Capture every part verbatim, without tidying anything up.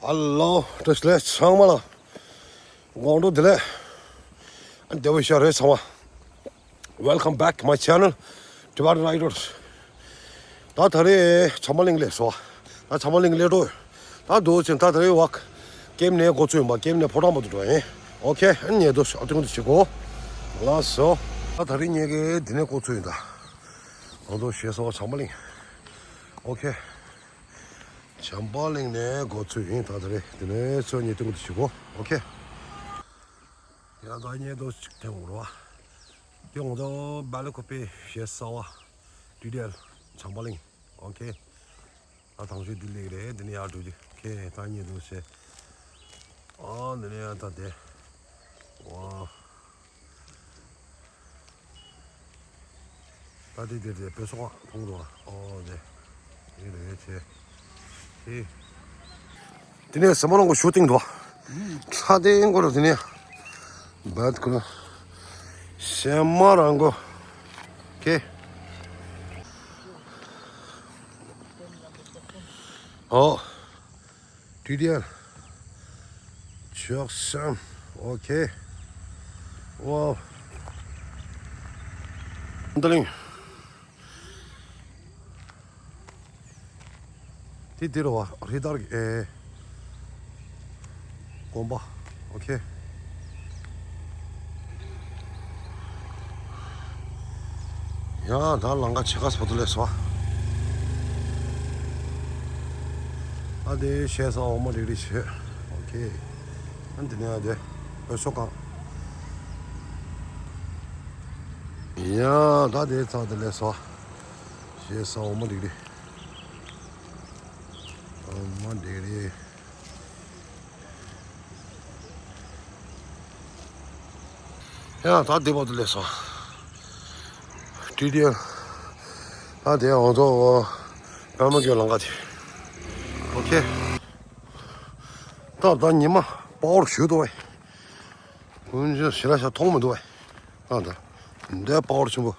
ཧ་ལོ། བཀྲ་ཤིས་བདེ་ལེགས་ཚང་མ་ལ། དགོང་དྲོ་བདེ་ལེགས། ཨ་བདེ་པོ་ཞིག་རེད་ཚང་མ། Welcome back to my channel, Tibetan Riders. ད་ད་རེས་བྱམས་པ་གླིང་སླེབས་སོང་། ད་བྱམས་པ་གླིང་སླེབས་འགྲོ། ད་འདུག་ཅིང་ད་ད་རེས་བ། ཀེམ་ནས་འགོ་ཚུགས་ཡིན་པ། ཀེམ་ནས་ཕོ་བྲང་བར་དུ་འགྲོ་ཡིན། ཨོ་ཁེ། ཨ་ཉེ་དུ་ཨ་ཏིང་དུ་བྱེད་གོ། ལགས་སོ། ད་ད་རེས་ངེད་ཀྱིས་འདི་ནས་འགོ་ཚུགས་ཡིན་ད། ང་ཚོ་ཞེས་སོགས་བྱམས་པ་གླིང་། ཨོ་ཁེ། བྱམས་པ་གླིང་ནས་འགོ་ཚུགས་ཡིན། ད་ད་རེས་འདི་ནས་ཚོ་ཉེ་དུ་འགོ་དུ་བྱེད་གོ། ཨོ་ཁེ། དེ་ཡང་ད་ཉེ་དུ་ཅིག་ཐེངས་འུར་བ། དེ་ང་ཚོ་སྦེལ་ཀོབ་པེ་ཞེས་སོགས་བ། ཊི་ཌི་ཨེལ་བྱམས་པ་གླིང་། ཨོ་ཁེ། ད་ཐང་ཤོད་འདི་ལེགས་རེད། འདི་ནས་ཡར་འགྲོ་རྒྱུ། ཁེ་ད་ཉེ་དུ་བྱས། ཨ་འདི་ནས་ཡར་ད་དེ། ཝ། ད་དེ་དེ་དེ་བོད་སོག་ཁ་མཐོང་འདུག་ཨ། ཨོ་དེ། དེ་རེད་བྱས། དེ། དེ་ནས་ཟ་མ་རང་གོ་ཞུ་སྟེང་དུ་བ། ཚ་དེ་ཡིན་གོ་ལ་དེ་ནས། བད་ཁོ་ལ། ཟ་མ་རང་གོ། ཁེ། ཨོ། ཊི་ཌི་ཨེལ། ལྕགས་ཟམ། ཨོ་ཁེ། ཝའོ། འདི་ལིང་། དེ་དེ་རུ་བ་རི་དར་གི་ཨེ། དགོན་པ། ཨོ་ཁེ། ཡང་ད་ལམ་ཁ་ཕྱེད་ཀ་སོ་དུ་ལས་སོ། ཨ་དེ་ཤེས་ས་འོ་མ་རིག་རིག་བྱེད། ཨོ་ཁེ། ཨ་འདི་ནས་ཨ་དེ་བོད་སོག་ཁ། ཡང་ད་དེ་ཚ་དུ་ལས་སོ། ཤེས་ས་འོ་མ་རིག་རིག་འོ་མ་རིག་རིག་ཡང་ད་འདི་བར་དུ་སླེབས་སོང་། ཊི་ཌི་ཨེལ། ད་དེ་ང་ཚོ་པད་མ་རྒྱལ་ལམ་ཁ་དེ། ཨོ་ཁེ། ད་ད་ཉི་མ་པ་ཝར་ཞུ་འདུག་བས། ཀུན་སྤྱོད་ཞི་ལ་ཤ་མཐོང་མི་འདུག་བས། ད་ད་འདི་པ་ཝར་ཆེན་པོ།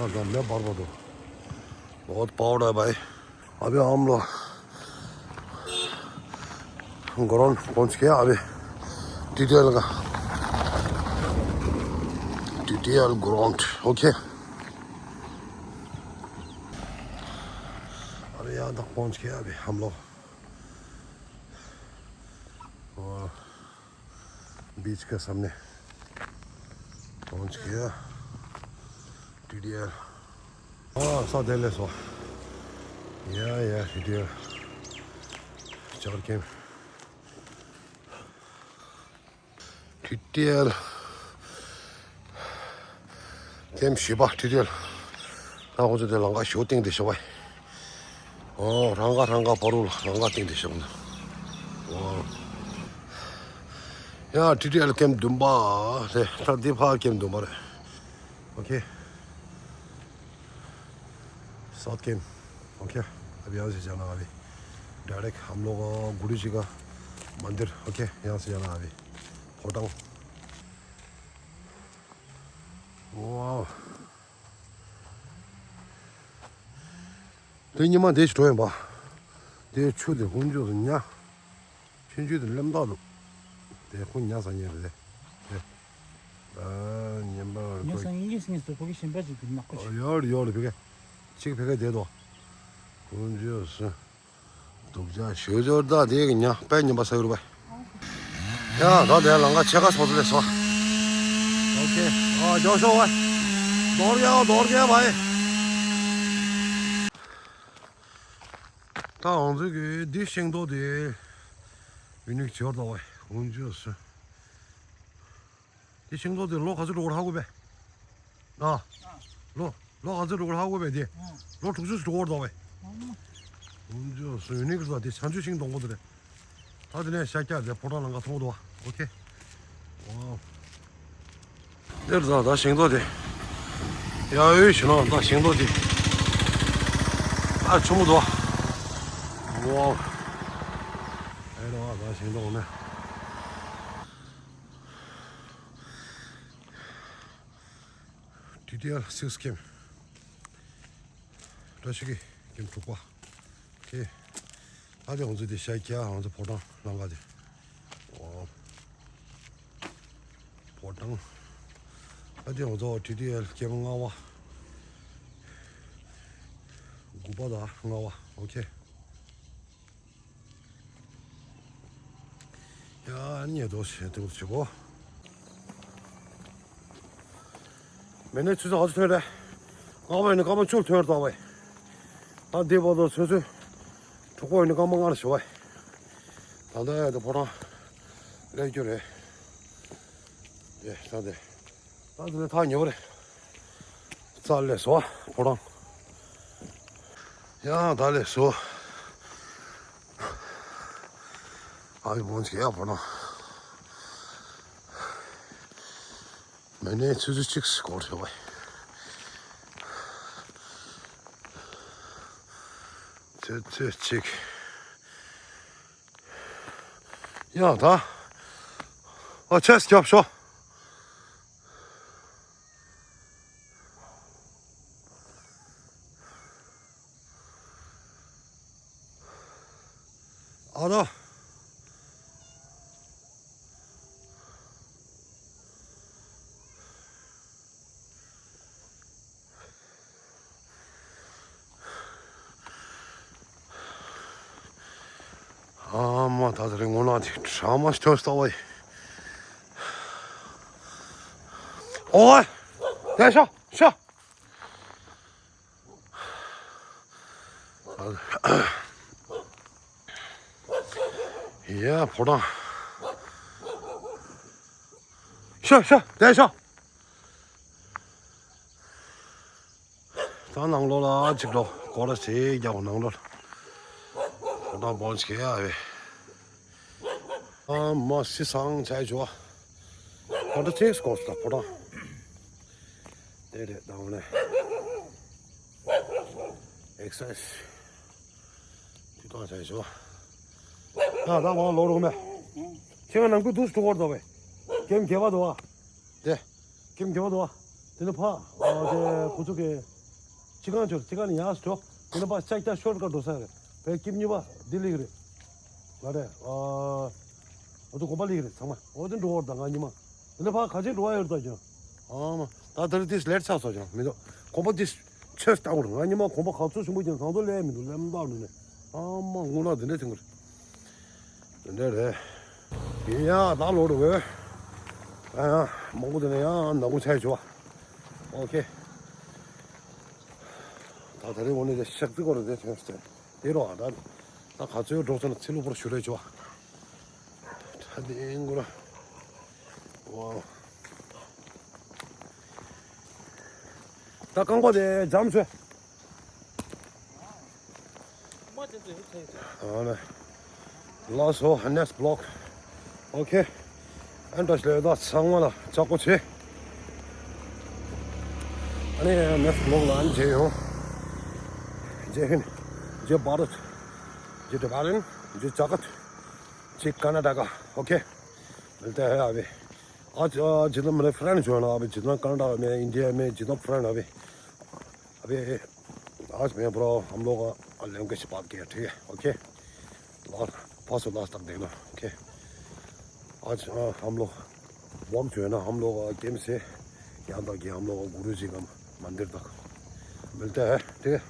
ཨོ། ད་ད་མེ་འབར་བ་འདུག་ཨོ་པ་ཝར་ཨ་བའི། ཨ་བའི་ཨམ་ལོ། གོ་རོན་གོན་ཆ་ཨ་བའི། ཊི་ཌི་ཨེལ་ག་ཊི་ཌི་ཨེལ་གོ་རོན། ཨོ་ཁེ། ཨ་བའི་ཡང་ད་གོན་ཆ་ཨ་བའི་ཨམ་ལོ། ཨོ། བིཆ་ཀ་སམ་ནེ། གོན་ཆ་ཨ། ཊི་ཌི་ཨེལ། ཨ་ས་དེ་ལས་སོ། ཡ་ཡ་ཊི་ཌི་ཨེལ། ཅར་ཀེམ། ཊི་ཌི་ཨེལ། ཀེམ་བཞི་པ་ཊི་ཌི་ཨེལ། ད་ཁོ་ཚོ་དེ་ལམ་ཁ་ཞོ་སྟེང་དེ་ཞོ་བ། ཨོ་རང་ག་རང་ག་བར་དུ་ལ་རང་ག་སྟེང་དེ་ཞོ་ན། ཨོ། ཡ་ཊི་ཌི་ཨེལ་ཀེམ་བདུན་པ། དེ་ད་འདི་ཕ་ཀེམ་བདུན་པ་རེད། ཨོ་ཁེ། སའུཐ་ཀེམ། ཨོ་ཁེ། ཨ་བི་ཡང་སི་ཅ་ན་ཨ་བི། ཌའི་རེག་ཧམ་ལོ་ག་གུ་རུ་ཇི་ག་མན་དིར། ཨོ་ཁེ། ཡང་སི་ཅ་ན་ཨ་བི། ཕོ་བྲང་། ཝའོ། དེ་ཉི་མ་དེ་ཞིག་འགྲོ་ཡིན་པ། དེ་ཆུ་དེ་ཧུན་ཇོ་སུ་ཉ། ཆུན་ཆུ་དེ་ལེམ་ཏག་འདུག་དེ་ཁོ་ཉ་ས་ཉ་རེད་དེ། དེ། ཨ་ཉན་པ་ཉ་ས་ཉ་ཉིས་ཉིས་དུ་ཕོ་གི་ཞིམ་པ་ཅིག་གི་ནག་པོ་ཅིག་ཡོར་ཡོར་ཕི་གེ། ཅིག་ཕི་གེ་དེ་དོ། ཧུན་ཇོ་སུ། སྡུག་ཅག་ཞོད་ཇོར་ད་དེ་གི་ཉ་པད་ཉན་པ་ས་ཡོར་བ། ཡ་ད་དེ་ལམ་ཁ་ཕྱེད་ཀ་སོ་དུ་ལས་སོ། ཨོ་ཁེ། ཨ་ཇོ་ཤོ་བ། དོར་ཡ་དོར་ཡ་བ། ད་ང་ཚོ་གི་འདི་ཤིང་ཏོག་དེ་ཡུ་ནིག་ཇོར་དང་བས་འུན་ཇོ་སུ། འདི་ཤིང་ཏོག་དེ་ལོ་ག་ཚོད་འགྲོ་གར་ཧ་གོ་བས། ཨ། ལོ་ལོ་ག་ཚོད་འགྲོ་གར་ཧ་གོ་བས་དེ། ལོ་དྲུག་ཅུ་འགྲོ་གར་དང་བས། འུན་ཇོ་སུ་ཡུ་ནིག་ཟ་དེ་ཆང་ཆུ་ཤིང་སྡོང་པོ་དེ་རེད། ད་དེ་ནས་ཤ་རྒྱགས་དེ་ཕོ་བྲང་ལམ་ཁ་མཐོང་འདུག་བ། ཨོ་ཁེ། ཝའོ། འདིར་ད་ད་ཤིང་ཏོག་དེ། ཡ་ཨོའི་ཞུ་ན་ད་ཤིང་ཏོག་དེ། ད་ཆུང་མོ་འདུག་བ། ཝའོ། ཨེ་རོ་ད་ཤིང་ཏོག་ནས། ཊི་ཊི་ཨེལ་སིགས་ཀེམ། བཀྲ་ཤིས་ཀྱི་ དྲུག་པ། ཁེ། ད་དེ་ང་ཚོ་དེ་ཤ་རྒྱགས་ང་ཚོ་ཕོ་བྲང་ལམ་ཁ་དེ། ཨོ། ཕོ་བྲང་། ད་དེ་ང་ཚོ་ཊི་ཊི་ཨེལ་སྐྱེས་མ་ལྔ་པ། དགུ་པ་དང་ལྔ་པ། ཨོ་ཁེ། ཡ་ཉེ་དོ་ཞེ་དུ་ཆེ་གོ། མེ་ནེ་ཆུ་ཚོད་ག་ཚོད་ཐོན་རེད། ལྔ་པ་ཡིན་ན་སྐར་མ་བཅུ་ཐོན་རེད་ད་བས། ད་འདི་བར་དུ་ཆུ་ཚོད་དྲུག་པ་ཡིན་ན་སྐར་མ་ལྔ་རེད་ཞུ་བས། ད་ལྟ་ཡ་དེ་ཕོ་བྲང་སླེབས་རྒྱུ་རེད། དེ་ད་དེ། ད་དེ་ནས་ཐག་ཉེ་བོ་རེད། རྩ་ལས་སོ་ཕོ་བྲང་། ཡང་ད་ལས་སོ། ཨ་ཡི་བོན་ཆེ་ཡ་ཕོ་བྲང་། མེ་ནེ་ཆུ་ཚོད་གཅིག་སྐོར་ཞོག་པ། ཆུ་ཚོད་གཅིག་ཡང་ད། ཨ་ཆེས་རྒྱབ་ཤོག་ཨ་ད། ཨ་མ་ད་དེ་རིང་ངོ་ན་དེ་གྲང་མོ་ཞིག་ཐོས་ལྟ་བ་ཡིན། ཨོ། དེ་ཤོག་ཤོག་ཡ་ཕོ་བྲང་། ཤོག་ཤོག་དེ་ཤོག་ད་ནང་ལོགས་ལ་གཅིག་ལོ་སྐོར་ར་ཞིག་རྒྱག་ནང་ལོགས་ལ་ཕོ་བྲང་སྦོམ་ཞིག་ཡ་བས། ཨ་མ་སི་སང་ཆའི་ཇོ། ཕོ་བྲང་ཅིག་སྐོར་ད་ཕོ་བྲང་། དེ་རེད་ད་འོ་ནས། ཨེག་སར་སའིཛ་དུས་ཐོག་ཆའི་ཇོ། ད་ད་མ་ལོ་རུང་མེ། ཁྱེད་ང་ནང་ཁུལ་དུས་སུ་འགྲོ་བར་དོ་བས། ཀེམ་བརྒྱད་པ་དོ་བ། དེ། ཀེམ་བརྒྱད་པ་དོ་བ། དེ་ནས་ཕ། ཨ་དེ་ཁོ་ཚོ་གི། སྤྱི་ཁང་ཆོར་སྤྱི་ཁང་ནས་ཡར་སུ་འགྲོ། དེ་ནས་ཕ་ལྕགས་རྟ་ཤོར་ཀ་འགྲོ་ས་རེད། བས་ཀེམ་གཉིས་པ་འདི་ལིག་རེད། ང་རེད། ཨ། ཨོ་ཏོ་གོམ་པ་ལིག་རེད་ཚང་མ། ཨོ་ཏོ་འགྲོ་བར་དང་ང་གཉིས་མ། དེ་ནས་ཕ་ག་ཅན་འགྲོ་བ་ཡོད་ད་ཀྱང་། ཨ་མ། ད་དེར་དེས་ལེར་ཆགས་སོ་ཀྱང་མི་འདུག་གོམ་པ་དེས་ཆོས་ལྟ་བུར་ང་གཉིས་མ་གོམ་པ་ག་ཚོད་ཞིམ་པོ་ཀྱང་ཚང་ཚོ་ལས་མི་འདུག་ལས་མི་འདུག་ནི་ནས། ཨ་མ་དངོས་ལ་འདི་འདྲས་ཐེངས་གུར། འདི་འདྲས་རེད། ཡིན་ཡ་ད་ལོ་རུ་བས། ཨ་ཡ་མང་པོ་དེ་ནས་ཡང་ནག་ཁུང་ཆ་ཡི་བྱུ་བ། ཨོ་ཁེ། ད་ད་རེས་འོ་ནས་དེ་ཤག་ཙི་སྐོར་རེ་དེ་ཐོན་སྟེ། དེ་རོ་ཨ་ད། ད་ག་ཚོད་འགྲོ་ཚོད་ན་ཚི་ལུ་པོར་ཞུ་རེ་བྱུ་བ། ད་དེ་ཨིན་གོ་ར། ཝའོ། ད་རྐང་པ་དེ་འཇམ་ཚོད། ཨ་ལས། ལགས་སོ་next vlog། ཨོ་ཁེ། ཨན་ཏྲ་ཤི་ལེ་ད་ཚང་མ་ལ་ཅག་པོ་ཆེ། ཨ་ནི་next vlog་ལ་ཨན་མཇལ་ཡོང་། जय हिंद। जय भारत। जय तिब्बतन। जय जगत। जय कर्नाटका। ओके। मिलते हैं अभी। आज अ, जितना मेरे फ्रेंड जो है ना, अभी जितना कनाडा में, इंडिया में जितना फ्रेंड अभी, अभी आज मैं ब्रो हम लोग लैंग्वेज बात किया, ठीक है? ओके। लास्ट, फर्स्ट से लास्ट तक देखना। ओके। आज अ, हम लोग वॉक जो है ना, हम लोग अ, गेम से यहाँ तक गया, हम लोग गुरु जी का मंदिर तक। मिलते हैं, ठीक है?